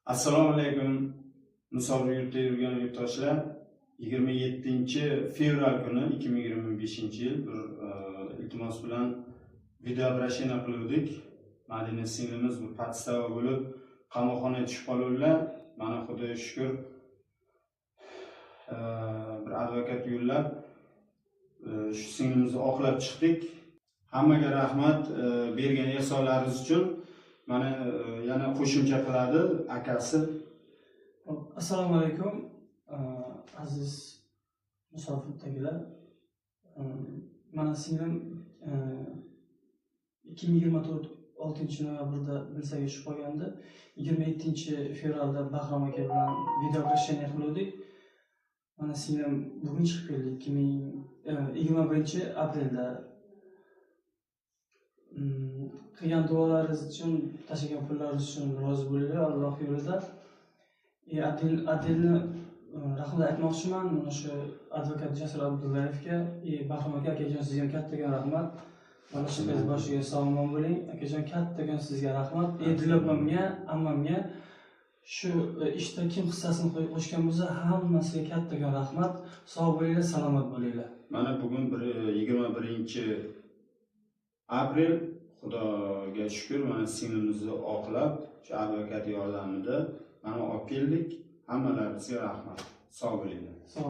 Assalomu alaykum, musofir yurtda yurgan yurtdoshlar. 27 fevral kuni 2025 yil bir iltimos bilan video обращение qiluvdik. Madina singlimiz bir подстава bo'lib, qamoqxonaga tushib qoluvdilar. Mana, Xudoga shukur, bir advokat yo'llab, shu singlimizni oqlab chiqdik. Hammaga rahmat bergan ehsonlaringiz uchun. Mana, yana qo'shimcha qiladi akasi. Hop, assalomu alaykum, aziz musofirdagilar. Mana singlim 2024 6 noyabrda milisaga tushib qolgandi. 27 fevralda Bahrom aka bilan video обращение qiluvdik. Mana, singlim bugun chiqib keldi, 2021 aprelda. Qilgan duolaringiz uchun, tashlagan pullaringiz uchun rozi bo'linglar Alloh yo'lida. И отдельно rahmat aytmoqchiman mana shu advokat Jasur Abdullayevga и Bahrom aka. Akajon, sizga ham kattakon rahmat. Mana shu boshiga sog' omon bo'ling, akajon, kattakon sizga rahmat. И Dilopamga, ammamga, shu ishda kim hissasini qo'shgan bo'lsa, hammasiga kattakon rahmat. Sog' bo'linglar, salomat bo'linglar. Mana, bugun bir 21 aprel, Xudoga shukur, mana singlimizni oqlab, shu advokat yordamida mana olib keldik. Hammalaringizga rahmat. Sog' bo'linglar. Sog'